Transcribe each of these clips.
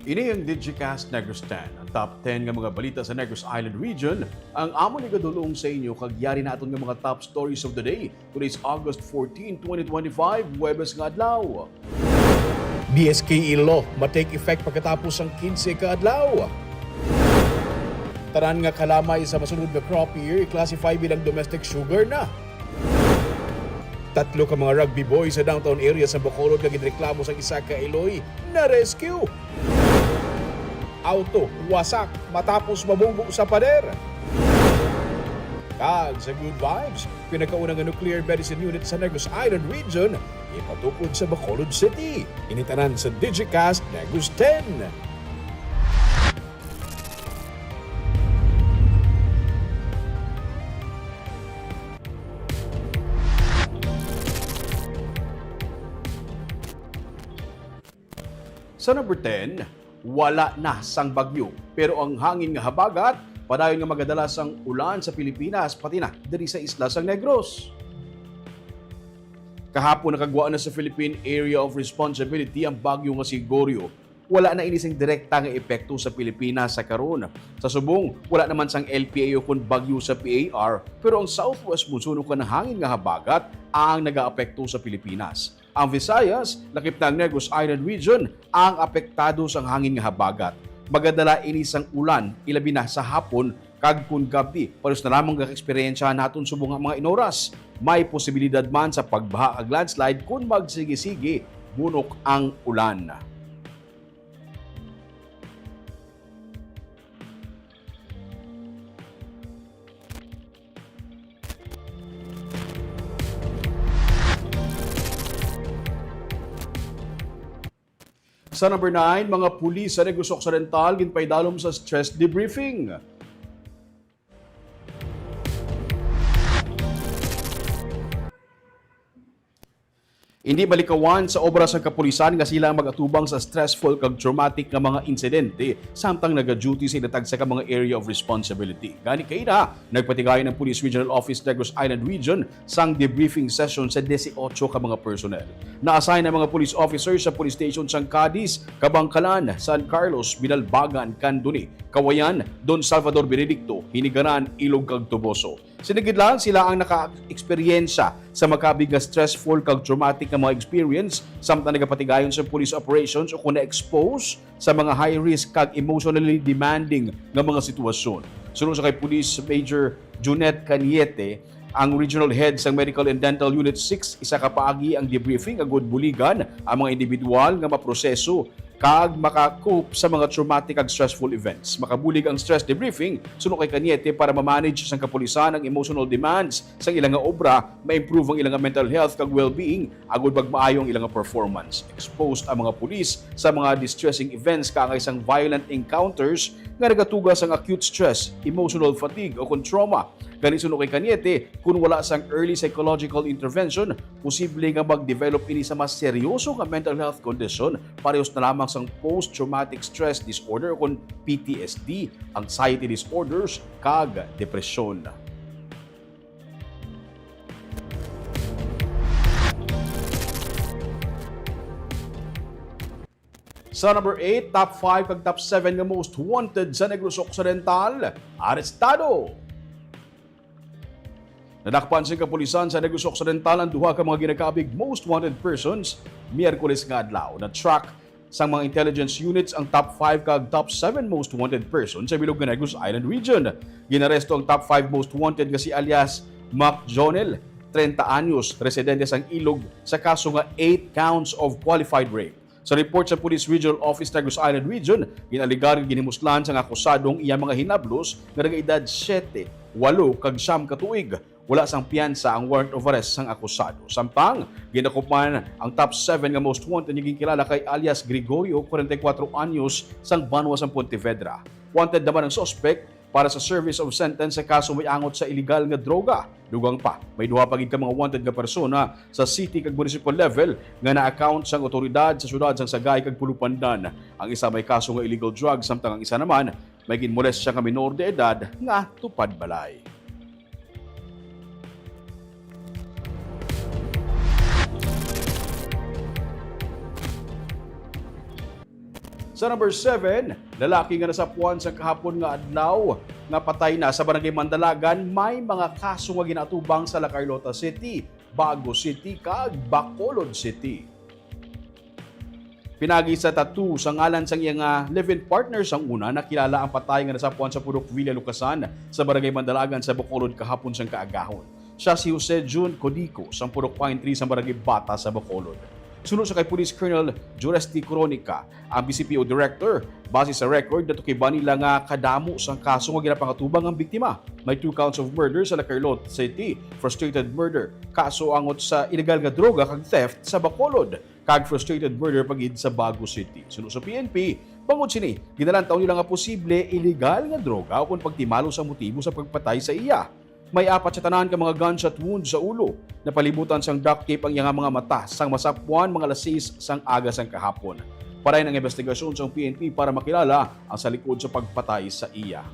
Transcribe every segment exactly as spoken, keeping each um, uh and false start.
Ini ang Digicast Negros ten, ang top ten nga mga balita sa Negros Island Region, ang amon igadulong sa inyo kag yari naton nga mga top stories of the day. Today is August fourteen, twenty twenty-five, Huwebes nga adlaw. D S K E law ma-take effect pagkatapos sang quince ka adlaw. Tanan nga kalamay sa masunod nga crop year i-classify bilang domestic sugar na. Tatlo ka mga rugby boys sa downtown area sa Bacolod nga ginreklamo sang isa ka iloy na-rescue. Auto wasak matapos mabunggo sa pader. Kag sa good vibes, pinakauna nga nuclear medicine unit sa Negros Island Region ipatukod sa Bacolod City. Ini tanan sa Digicast Negros ten. Sa number ten, wala na sang bagyo, pero ang hangin nga habagat padayon nga magadala sang ulan sa Pilipinas, pati na diri sa isla sang Negros. Kahapon, nakagwa na sa Philippine Area of Responsibility ang bagyo nga si Goryeo. Wala na ini sing direkta nga epekto sa Pilipinas sa karon. Sa subong, wala naman sang L P A ukon bagyo sa P A R, pero ang southwest monsoon ukon hangin nga habagat ang nagaapekto sa Pilipinas. Ang Visayas, lakip na ang Negros Island Region, ang apektado sang hangin nga habagat. Magadala ini sang ulan, ilabi na sa hapon kag kon gab-i, parehas na lamang ang eksperyensya naton subong nga mga inoras. May posibilidad man sa pagbaha kag landslide kon magsigi-sigi bunok ang ulan. Sa number nine, mga pulis sa Negros Occidental ginpaidalom sa stress debriefing. Indi malikawan sa obra sang kapulisan nga sila ang mag-atubang sa stressful kag traumatic nga mga insidente samtang naga-duty sa ila tagsa ka mga area of responsibility. Gani kaina, nagpatigayon ang Police Regional Office Negros Island Region sang debriefing session sa dieciocho ka mga personnel. Na-assign ang mga police officers sa police station sang Cadiz, Kabankalan, San Carlos, Binalbagan, Candoni, Cauayan, Don Salvador Benedicto, Hinigaran, Ilog kag Toboso. Sini gid lang sila ang naka-eksperyensya sa makabig nga stressful kag traumatic nga mga experience samtang nagapatigayon sa police operations o kon na-expose sa mga high-risk kag emotionally demanding nga mga sitwasyon. Suno sa kay Police Major Junette Cañete, ang Regional Head sang Medical and Dental Unit six, isa ka paagi ang debriefing agud buligan ang mga individual nga maproseso kag maka-cope sa mga traumatic kag stressful events. Makabulig ang stress debriefing, suno kay Cañete, para ma-manage sang kapulisan ang emotional demands sang ila nga obra, ma-improve ang ila nga mental health kag well-being, agud magmaayo ang ila nga performance. Exposed ang mga pulis sa mga distressing events kaangay sang violent encounters nga nagatuga sang acute stress, emotional fatigue, o kon trauma. Gani, suno kay Cañete, kun wala sang early psychological intervention, posible nga mag-develop ini sa mas seryoso nga mental health condition, parehas na lamang sang post-traumatic stress disorder o kon P T S D, anxiety disorders, kag depresyon. Sa number eight, top five kag top seven nga most wanted sa Negros Occidental, arestado. Nadakpan sing kapulisan sa Negros Occidental ang duha ka mga ginakabig most wanted persons Miyerkules nga adlaw. Na-track sang mga intelligence units ang top five kag top seven most wanted persons sa bilog nga Negros Island region. Ginaresto ang top five most wanted nga si alias Mac Jonel, treinta anyos, residente sang Ilog, sa kaso nga eight counts of qualified rape. Sa report sa Police Regional Office Negros Island Region, gin-alegar nga ginhimuslan sang akusado ang iya mga hinablos nga nagaedad siete, walo, kag siyam ka tuig. Wala sang piyansa ang warrant of arrest sang akusado. Samtang, ginakupan ang top seven nga most wanted nga ginkilala kay alias Gregorio, kwarenta y kuwatro anyos, sang banwa sang Pontevedra. Wanted naman ang suspect para sa service of sentence sa kaso may angot sa iligal nga droga. Dugang pa, may duha pa gid ka mga wanted nga persona sa city kag municipal level nga na-account sang awtoridad sa siyudad sang Sagay kag Pulupandan. Ang isa may kaso nga illegal drugs, samtang ang isa naman may ginmolestya nga minor de edad nga tupad balay. Sa number seven, lalaki nga nasapuan sa kahapon nga adlaw nga patay na sa Barangay Mandalagan, may mga kaso nga ginaatubang sa La Carlota City, Bago City, kag Bacolod City. Pinagi sa tattoo sa ngalan sang iya nga live-in partner sang una, nakilala ang patay nga nasapuan sa Purok Villa Lucasan sa Barangay Mandalagan sa Bacolod kahapon sang kaagahon. Siya si Jose Jun Codico, sang Purok Pine Tree, sa Barangay Bata sa Bacolod. Suno sa kay Police Colonel Jores D. Cronica, ang B C P O Director, base sa record, natukiban nila nga kadamo sang kaso nga ginapangatubang ang biktima. May two counts of murder sa La Carlota City, frustrated murder, kaso angot sa iligal nga droga, kag theft sa Bacolod, kag frustrated murder pa gid sa Bago City. Suno sa P N P, bangod sini, ginalantaw nila nga posible iligal nga droga ukon pagtimalo sa motibo sa pagpatay sa iya. May apat sa tanan ka mga gunshot wound sa ulo. Napalibutan sang duct tape ang iya nga mga mata sang masapuan mga alas sais sang aga sang kahapon. Parayon ang investigasyon sang P N P para makilala ang sa likod sa pagpatay sa iya.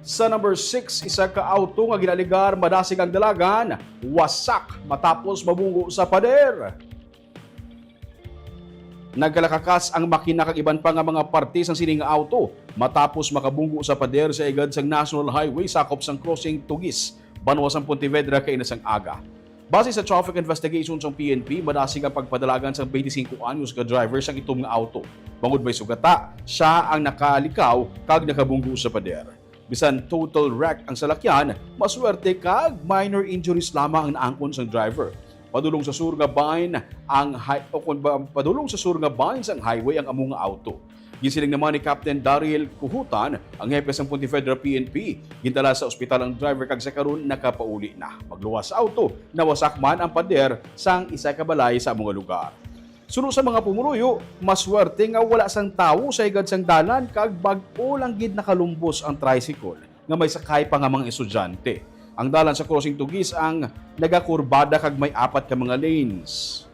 Sa number six, isa ka auto nga ginaaligar madasig ang dalagan, wasak matapos mabunggo sa pader. Nagkalakakas ang makina kag iban pa nga mga parte sang sining auto matapos makabunggo sa pader sa igad sang National Highway sakop sang Crossing Tugis, banwa sang Pontevedra, kaina sang aga. Base sa traffic investigation sang P N P, madasig ang pagpadalagan sang twenty-cinco anyos ka driver sang itom nga auto. Bangod may sugata, siya ang nakalikaw kag nakabunggo sa pader. Bisan total wreck ang salakyan, maswerte kag minor injuries lamang ang naangkon sang driver. Padulong sa sur nga bahin ang hi-, o kon ba, padulong sa sur nga bahin sang highway ang amo nga auto. Ginsiling naman ni Captain Daryl Kuhutan, ang hepe sang Pontevedra P N P, gindala sa ospital ang driver kag sa karon nakapauli na. Magluwas sa auto, nawasak man ang pader sang isa ka balay sa amo nga lugar. Suno sa mga pumuluyo, maswerte nga wala sang tawo sa higad sang dalan kag bag-o lang gid nakalumbos ang tricycle nga may sakay pa nga mga estudyante. Ang dalan sa Crossing Tugis ang nagakurbada kag may apat ka mga lanes.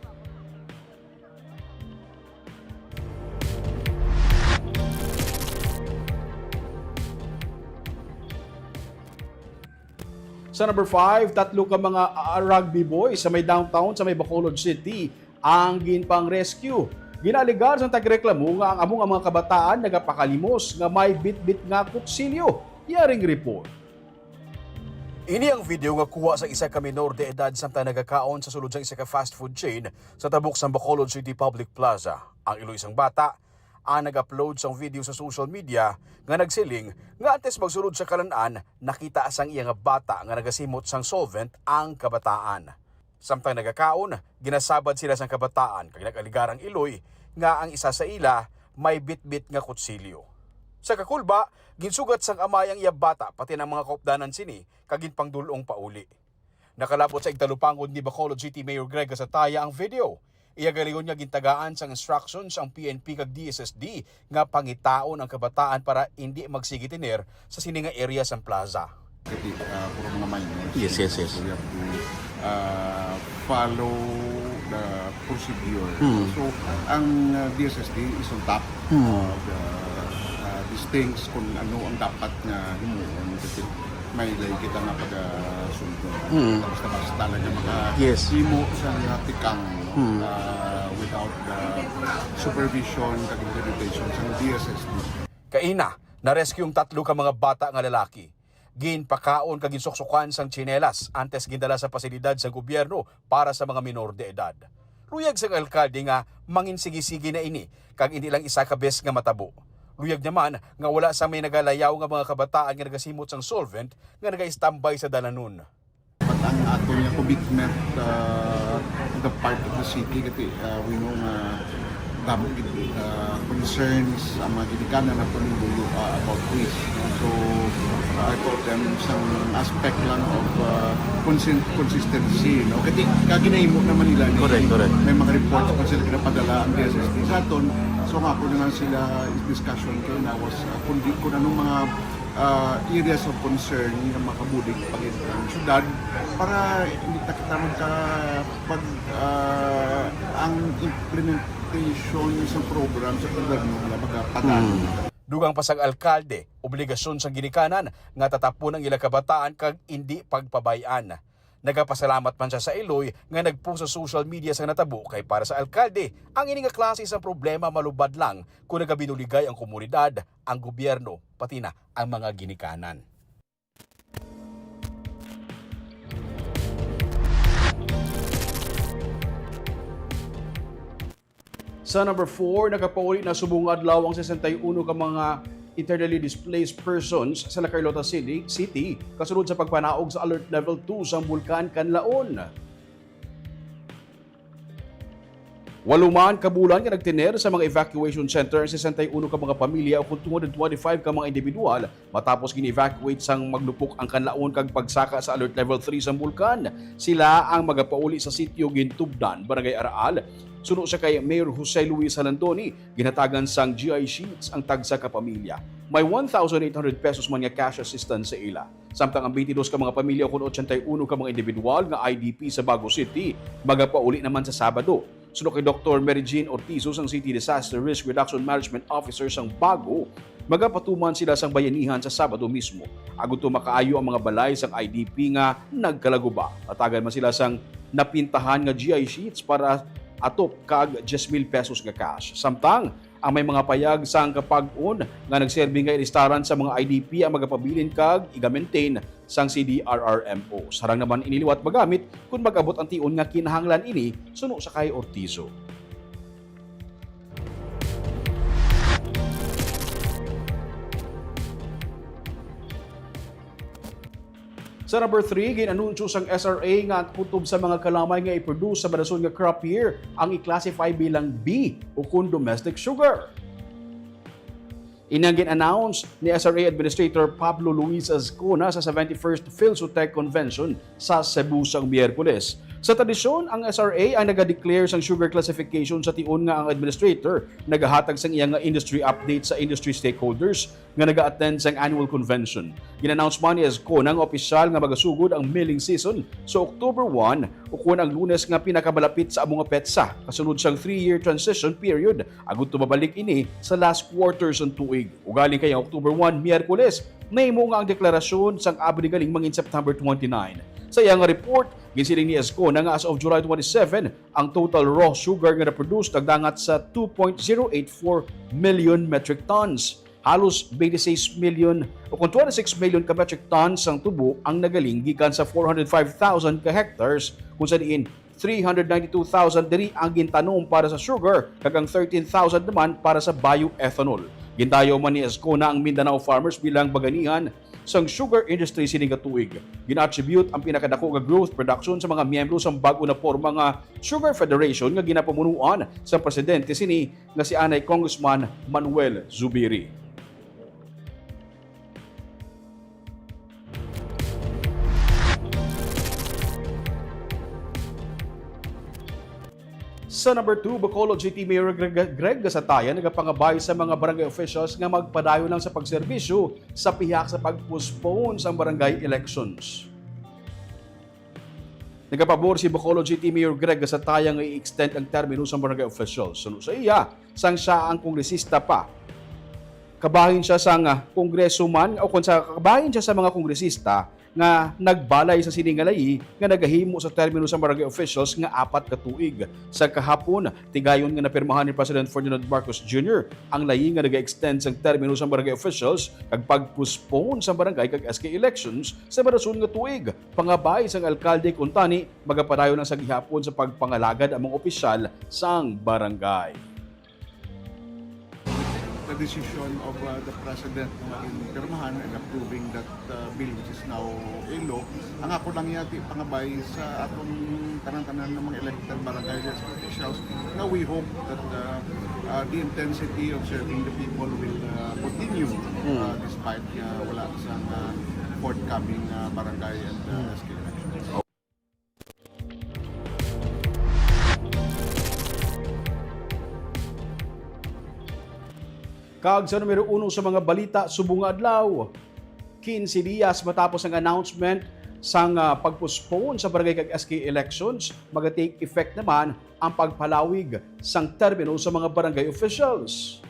Sa number five, tatlo ka mga, ah, rugby boys sa may downtown sa may Bacolod City ang ginpang-rescue. Ginaaligar sang tagireklamo nga ang amo nga mga kabataan nagapakalimos nga may bitbit nga kutsilyo. Yaring report. Ini ang video nga kuha sa isa ka minor de edad samtang nagakaon sa sulod sang isa ka fast food chain sa tabok sang Bacolod City Public Plaza. Ang iloy sang bata ang nag-upload sang video sa social media nga nagsiling nga antes magsulod sa kalan-an, nakita sang iya nga bata nga nagasimot sang solvent ang kabataan. Samtang nagakaon, ginasabad sila sang kabataan kag nag-aligar ang iloy nga ang isa sa ila may bitbit nga kutsilyo. Sa kakulba, ginsugat sang amay ang iya bata pati na ang mga kaupdanan sini kag ginpangdul-ong pauli. Nakalabot sa igtalupangod ni Bacolod City Mayor Greg Gasataya ang video. Iya galigon nga gintagaan sang instructions ang P N P kag D S S D nga pangitaon ang kabataan para indi magsigi tener sa sini nga area sang plaza. Kasi, ah, puro mga minors. Yes, yes, yes. So, we have to, ah, follow the procedure. Hmm. So, ang, ah, D S S D is on top Hmm. of the, ah, these things kung ano ang dapat nga himuon. Kasi may lay kita nga pagasundo. Hmm. Basta-basta lang nga maka- Yes. himo sa tikang, no? Hmm. Ah, without the supervision kag implementation sa D S S D. Kaina, na-rescue ang tatlo ka mga bata nga lalaki. Ginpakaon kag ginsuksukan sang tsinelas antes gindala sa pasilidad sa gobyerno para sa mga minor de edad. Luyag sang alkalde nga manginsigi-sigi na ini kag indi lang isa ka bes nga matabo. Luyag naman nga wala sa may nagalayaw nga mga kabataan nga nagasimot sang solvent nga nagaistambay sa dalanon. But ang ato nga commitment, uh, on the part of the city, kasi, uh, we know nga damo gid, uh, concerns ang mga ginikanan nato ni Buyo, uh, about this. So, uh, I told them sang aspect lang of, uh, consin-, consistency, no? Kasi kaginahimo naman nila ni Correct, correct. may mga reports pa sila ginapadala ang D S S D sa aton. So, nga ako na lang sila is discussion kay na was, uh, kung di, kung anong mga, uh, areas of concern nga makabulig pa gid ang syudad para hindi ta kita magka-, pag, uh, ang implementation sa program sa gobyerno nga magapadayon. Hmm. Dugang pa sang alkalde, obligasyon sang ginikanan nga tatapon ang ila kabataan kag indi pagpabay-an. Nagapasalamat man siya sa iloy nga nag-post sa social media sa natabo, kay para sa alkalde, ang ini nga klase sang problema malubad lang kon nagabinuligay ang komunidad, ang gobyerno, pati na ang mga ginikanan. Sa number four, nakapauli na subong nga adlaw ang sesenta y uno ka mga internally displaced persons sa La Carlota City, City, kasunod sa pagpanaog sa Alert Level two sang Bulkan Kanlaon. Walo man ka bulan nga nagtener sa mga evacuation center ang sesenta y uno ka mga pamilya, o kon two hundred twenty-five ka mga individual, matapos gin-evacuate sang maglupok ang kanlaon kag pagsaka sa Alert Level three sang bulkan. Sila ang magapauli sa sitio Gintubdan, Barangay Araal. Suno sa kay Mayor Jose Luis Halandoni, ginhatagan sang G I sheets ang tagsa ka pamilya. May one thousand eight hundred pesos man nga cash assistance sa ila. Samtang ang twenty-dos ka mga pamilya, o kon ochenta y uno ka mga individual nga I D P sa Bago City, magapauli naman sa Sabado. Suno kay Doktor Mary Jean Ortizo, sang City Disaster Risk Reduction Management Officer sang Bago, magapatuman sila sang bayanihan sa Sabado mismo, agud to makaayo ang mga balay sang I D P nga nagkalaguba. Hatagan man sila sang napintahan nga G I sheets para atop kag diyes mil pesos nga cash. Samtang ang may mga payag sang kapag-on nga nagserbi nga ilistaran sa mga I D P ang magapabilin kag iga-maintain sang C D R R M O. Sarang naman ini liwat magamit kon mag-abot ang tion nga kinahanglan ini, suno sa kay Ortizo. Sa number three, gin-anunsyo sang S R A nga kutob sa mga kalamay nga i-produce sa madason nga crop year ang i-classify bilang B, o kon domestic sugar. Ini ang gin-announce ni S R A Administrator Pablo Luis Azcona sa seventy-first PhilSUTEC Convention sa Cebu sang Miyerkules. Sa tradisyon, ang S R A ang naga-declare sang sugar classification sa tion nga ang administrator nagahatag sang iya nga industry update sa industry stakeholders nga naga-attend sang annual convention. Gin-announce man ni Azcona nga opisyal nga magasugod ang milling season sa October one, ukon ang Lunes nga pinakamalapit sa amo nga petsa, kasunod sang three-year transition period, agud to mabalik ini sa last quarter sang tuig. Ugaling kay ang October one, Miyerkules, nahimo nga ang deklarasyon sang abri galing mangin September twenty-nine. Sa iya nga report, ginsiling ni Azcona nga as of July twenty-seven, ang total raw sugar nga na-produce nagdangat sa two point zero eight four million metric tons. Halos twenty-six million o kon twenty-six million ka metric tons sang tubo ang nagaling gikan sa four hundred five thousand ka hectares, kung sa diin three hundred ninety-two thousand diri ang gintanom para sa sugar, kag ang thirteen thousand naman para sa bioethanol. Gindayaw man ni Azcona ang Mindanao farmers bilang baganihan sang sugar industry sini nga tuig. Gina-attribute ang pinakadako nga growth production sa mga miyembro sang bag-o na porma nga Sugar Federation nga ginapamunuan sang presidente sini nga si anay Congressman Manuel Zubiri. Sa number two, Bacolod City Mayor Greg, Greg Gasatayan nagapangabay sa mga barangay officials nga magpadayon lang sa pagserbisyo sa pihak sa pag-postpone sang barangay elections. Nagapabor si Bacolod City Mayor Greg Gasatayan nga i-extend ang termino sang barangay officials. Suno sa iya, sang siya ang kongresista pa, kabahin siya sang, ah, kongresoman, o kon sa kabahin siya sa mga kongresista nga nagbalay sa sini nga layi nga nagahimo sa termino sang barangay officials nga apat ka tuig. Sa kahapon, tigayon nga napirmahan ni President Ferdinand Marcos Junior ang layi nga naga-extend sang termino sang barangay officials kag pag-postpone sang barangay kag S K elections sa madason nga tuig. Pangabay sang alkalde, kuntani, magapadayon lang sa gihapon sa pagpangalagad ang mga opisyal sang barangay. The decision of, uh, the President na in pirmahan and approving that, uh, bill, which is now a law, ang ako lang yati pangabay sa atong tanan-tanan nga mga elected barangay officials, na we hope that, uh, uh, the intensity of serving the people will, uh, continue, uh, despite nga wala sang, uh, forthcoming, uh, barangay and, uh, S K election. Kag sa numero uno sa mga balita subong nga adlaw, quince dias matapos ang announcement sang, ah, pag-postpone sa barangay kag S K elections, maga-take effect naman ang pagpalawig sang termino sa mga barangay officials.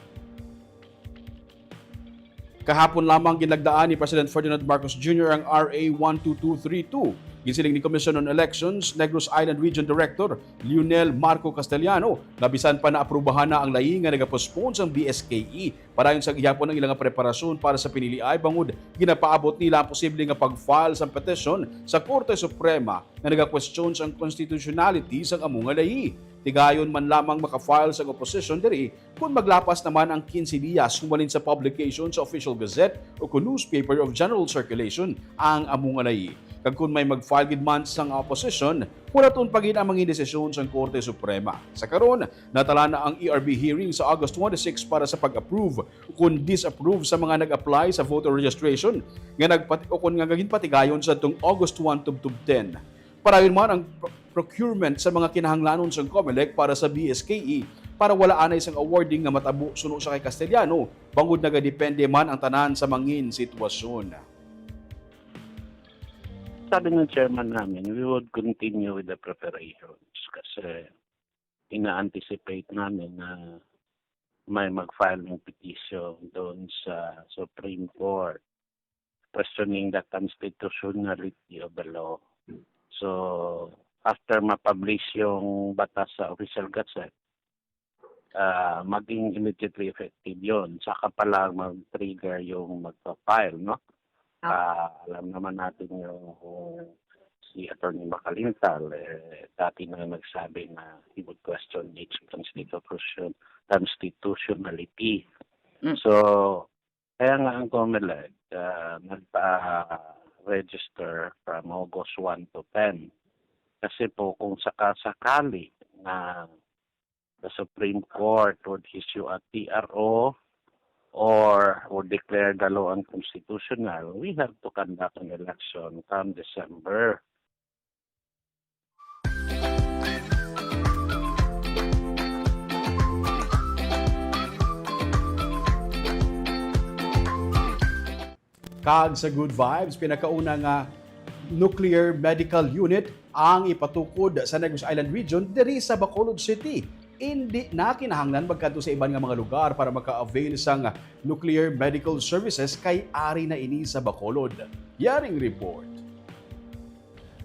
Kahapon lamang ginlagdaan ni President Ferdinand Marcos Junior ang R A one two two three two. Ginsiling ni Commission on Elections Negros Island Region Director Lionel Marco Castellano nga bisan pa naaprubahan na ang layi nga nagapospon sang B S K E, padayon sa gihapon ang ilang preparasyon para sa piniliay bangod ginapaabot nila ang posible nga pag-file sang petisyon sa Korte Suprema nga nagakwestiyon sang constitutionality sang amo nga layi. Tigayon man lamang maka-file sang opposition diri kon maglapas naman ang quince diyas humalin sa publication sa Official Gazette o kon Newspaper of General Circulation ang amo nga layi. Kag kon may mag-file gid man sang opposition, hulaton pa gid ang mga desisyon sang Korte Suprema. Sa karon, natala na ang E R B hearing sa August twenty-six para sa pag-approve o kon disapprove sa mga nag-apply sa voter registration nga nagpat-, o kon nga ginpatigayon sa tong August one tubtob ten. Padayon man ang pro-, procurement sa mga kinahanglanon sang Comelec para sa B S K E para wala anay sang awarding nga matabo suno sa kay Castellano, bangod nagadepende man ang tanan sa mangin sitwasyon. Sabi ng chairman namin, we would continue with the preparations kasi ina-anticipate namin na may mag-file ng petition doon sa Supreme Court questioning the constitutionality of the law. So, after ma-publish yung batas sa Official Gazette, ah, maging immediately effective yon. Saka pa lang mag-trigger yung magpa-file, no? Ah, alam naman natin yung kung si Attorney Macalintal, eh, dati na nagsabi na he would question its constitution, constitutionality. Mm. So, kaya nga ang Comelec, ah, nagpa-register from August one to ten. Kasi po, kung sakasakali na the Supreme Court would issue a T R O or would declare the law unconstitutional, we have to conduct an election come December. Kag sa Good Vibes, pinakauna nga nuclear medical unit ang ipatukod sa Negros Island Region diri sa Bacolod City. Indi na kinahanglan magkadto sa iban nga mga lugar para maka-avail sang nuclear medical services kay ari na ini sa Bacolod. Yaring report.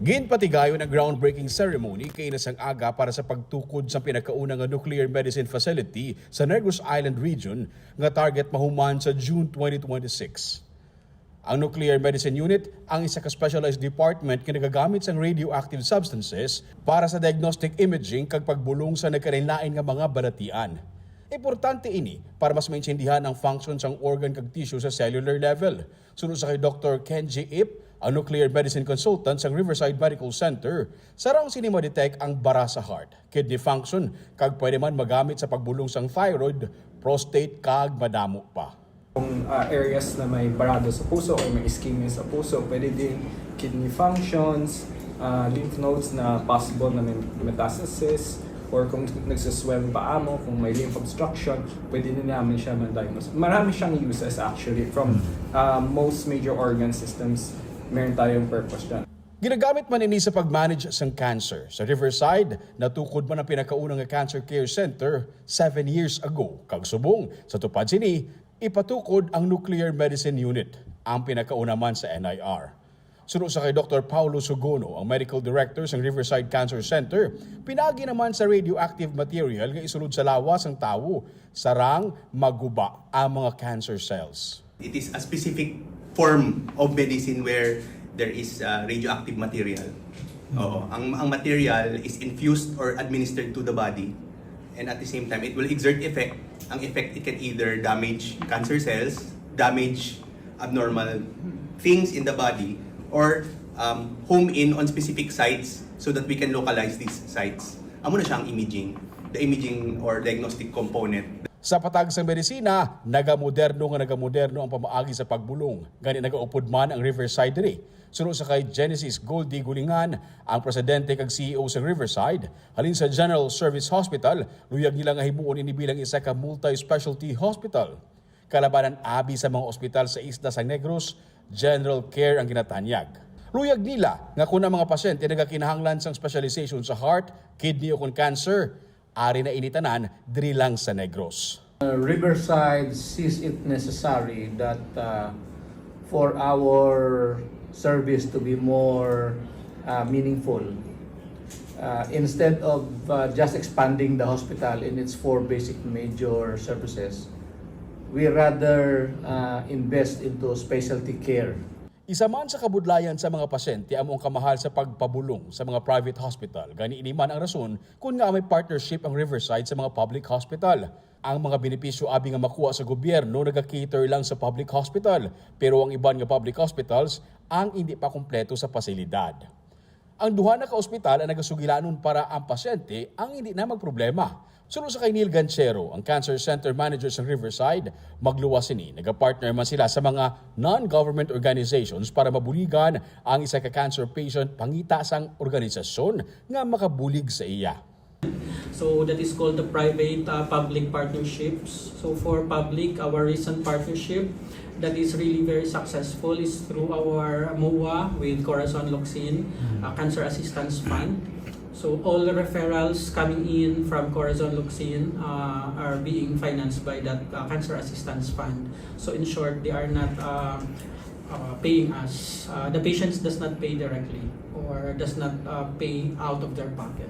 Ginpatigayon ang groundbreaking ceremony kaina sang aga para sa pagtukod sang pinakauna nga nuclear medicine facility sa Negros Island Region nga target mahuman sa June twenty twenty-six. Ang Nuclear Medicine Unit ang isa ka specialized department nga nagagamit sang radioactive substances para sa diagnostic imaging kag pagbulong sa nagkalainlain nga mga balatian. Importante ini para mas maintindihan ang function sang organ kag tissue sa cellular level. Suno sa kay Doktor Kenji Ip, ang nuclear medicine consultant sa Riverside Medical Center, sarang sini ma-detect ang bara sa heart, kidney function, kag pwede man magamit sa pagbulong sang thyroid, prostate, kag madamo pa. Kung ah, areas na may barado sa puso or may ischemia sa puso, pwede din kidney functions, ah, lymph nodes na possible na may metastasis, or kung nagsaswell pa amo, kung may lymph obstruction, pwede na namin siya ma-diagnose. Marami siyang uses actually. From ah, most major organ systems, meron tayong purpose dyan. Ginagamit man ini sa pag-manage sang cancer. Sa Riverside, natukod man ang pinakauna nga cancer care center seven years ago. Kag subong, sa tupad sini, ipatukod ang Nuclear Medicine Unit, ang pinakauna man sa N I R. Suno sa kay Doktor Paulo Sugono, ang medical director sang Riverside Cancer Center, pinaagi naman sa radioactive material nga isulod sa lawas sang tawo, sarang maguba ang mga cancer cells. It is a specific form of medicine where there is uh, radioactive material. Oo, ang ang material is infused or administered to the body, and at the same time it will exert effect. Ang effect, it can either damage cancer cells, damage abnormal things in the body, or um, home in on specific sites so that we can localize these sites. Amo na siya ang imaging, the imaging or diagnostic component. Sa patag sa medisina, nagamoderno nga nagamoderno ang pamaagi sa pagbulong, gani nagaupod man ang Riverside diri. Suno sa kay Genesis Goldie Gulingan, ang presidente kag C E O sa Riverside, halin sa General Service Hospital, luyag nila nga himuon ini bilang isa ka multi-specialty hospital. Kalabanan abi sa mga ospital sa isla sang Negros, general care ang ginatanyag. Luyag nila nga kon ang mga pasyente nagakinahanglan sang specialization sa heart, kidney o kon cancer, ari na ini tanan diri lang sa Negros. Uh, Riverside sees it necessary that, uh, for our service to be more, uh, meaningful, uh, instead of, uh, just expanding the hospital in its four basic major services, we rather, uh, invest into specialty care. Isa man sa kabudlayan sa mga pasyente amo ang kamahal sa pagpabulong sa mga private hospital. Gani, ini man ang rason kung nga may partnership ang Riverside sa mga public hospital. Ang mga benepisyo abi nga makuha sa gobyerno naga-cater lang sa public hospital, pero ang iban nga public hospitals ang hindi pa kompleto sa pasilidad. Ang duha na ka ospital ang nagasugilanon para ang pasyente ang hindi na magproblema. Suno sa kay Neil Ganchero, ang Cancer Center Manager sa Riverside, magluwas sini, nagapartner man sila sa mga non-government organizations para mabuligan ang isa ka cancer patient pangita sang organisasyon nga makabulig sa iya. So that is called the private uh, public partnerships. So for public, our recent partnership that is really very successful is through our MOA with Corazon Locsin uh, Cancer Assistance Fund. So all the referrals coming in from Corazon Locsin uh, are being financed by that uh, Cancer Assistance Fund. So in short, they are not uh, uh, paying us. Uh, the patients does not pay directly or does not uh, pay out of their pocket.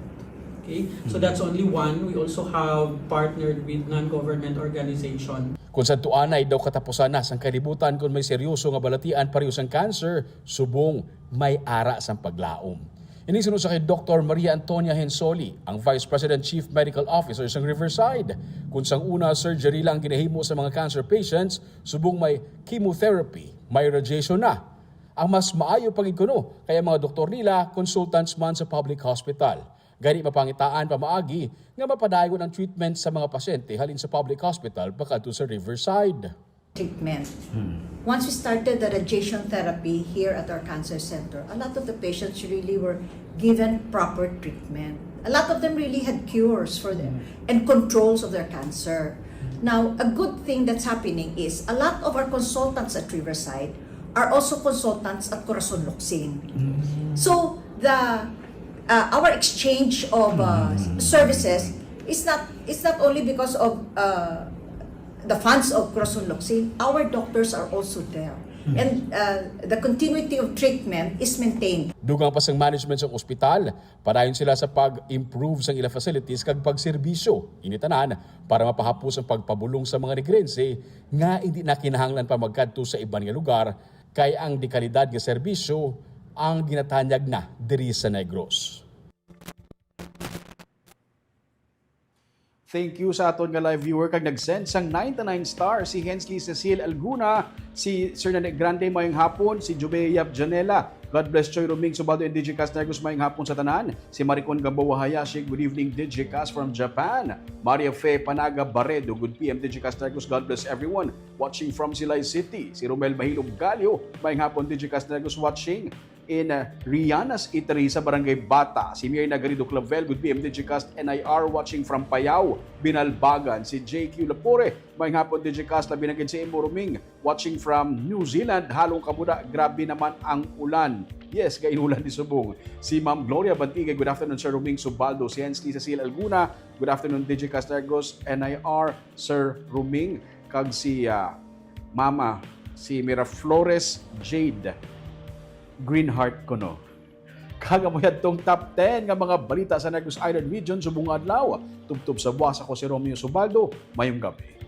Okay? So that's only one. We also have partnered with non-government organization. Kung sa tuanay daw katapusan na sang kalibutan kung may seryoso nga balatian pareho sang cancer, subong may ara sang paglaom. Ini suno sa kay Doktor Maria Antonia Hensoli, ang Vice President Chief Medical Officer sang Riverside. Kung sang una, surgery lang ginahimo sa mga cancer patients, subong may chemotherapy, may radiation na. Ang mas maayo pa gid kuno kay ang mga doktor nila consultants man sa public hospital. Gani, mapangitaan pamaagi nga mapadayon ang treatment sa mga pasyente halin sa public hospital pakadto sa Riverside. Treatment. Once we started the radiation therapy here at our cancer center, a lot of the patients really were given proper treatment. A lot of them really had cures for them and controls of their cancer. Now, a good thing that's happening is a lot of our consultants at Riverside are also consultants at Corazon Locsin. So, the uh, our exchange of uh, services is not is not only because of uh, the funds of Corazon Locsin. Our doctors are also there. And uh, the continuity of treatment is maintained. Dugang pa sang management sang ospital, padayon sila sa pag-improve sang ila facilities kag pagserbisyo. Ini tanan para mapahapos ang pagpabulong sa mga Negrense nga hindi na kinahanglan pa magkadto sa iban nga lugar, kay ang dekalidad nga serbisyo ang ginatanyag na diri sa Negros. Thank you sa aton nga live viewer kag nag-send sang ninety-nine star, si Hensley Cecil Alguna, si Sir Nene Grande, mayong hapon, si Jubea Yap Janela. God bless, Choy Roming Subaldo and D J Cast Negros, mayong hapon sa tanan. Si Maricon Gamboa Hayashi, good evening, D J Cast from Japan. Maria Fe Panaga Baredo, good P M, D J Cast Negros, God bless everyone. Watching from Silay City, si Romel Mahilog Galio, mayong hapon, D J Cast Negros, watching in uh, Rianas Eatery sa Barangay Bata. Si Mirna Garrido Clavel, good P M, D J Cast N I R, watching from Payao, Binalbagan. Si J Q Lapore, mayong hapon, D J Cast, labi na gid si Imo Ruming, watching from New Zealand. Halong kamuda, grabe naman ang ulan. Yes, kay ulan ni subong. Si Ma'am Gloria Bantigay, good afternoon, Sir Ruming Subaldo. Si Hensley Cecil Alguna, good afternoon, D J Cast Negros, N I R, Sir Ruming. Kag si ah, Mama, si Mira Flores Jade Greenheart kuno. Kag amo yadtong top ten nga mga balita sa Negros Island Region subong nga adlaw. Tubtob sa buwas, ako si Romeo Subaldo. Mayong gabi.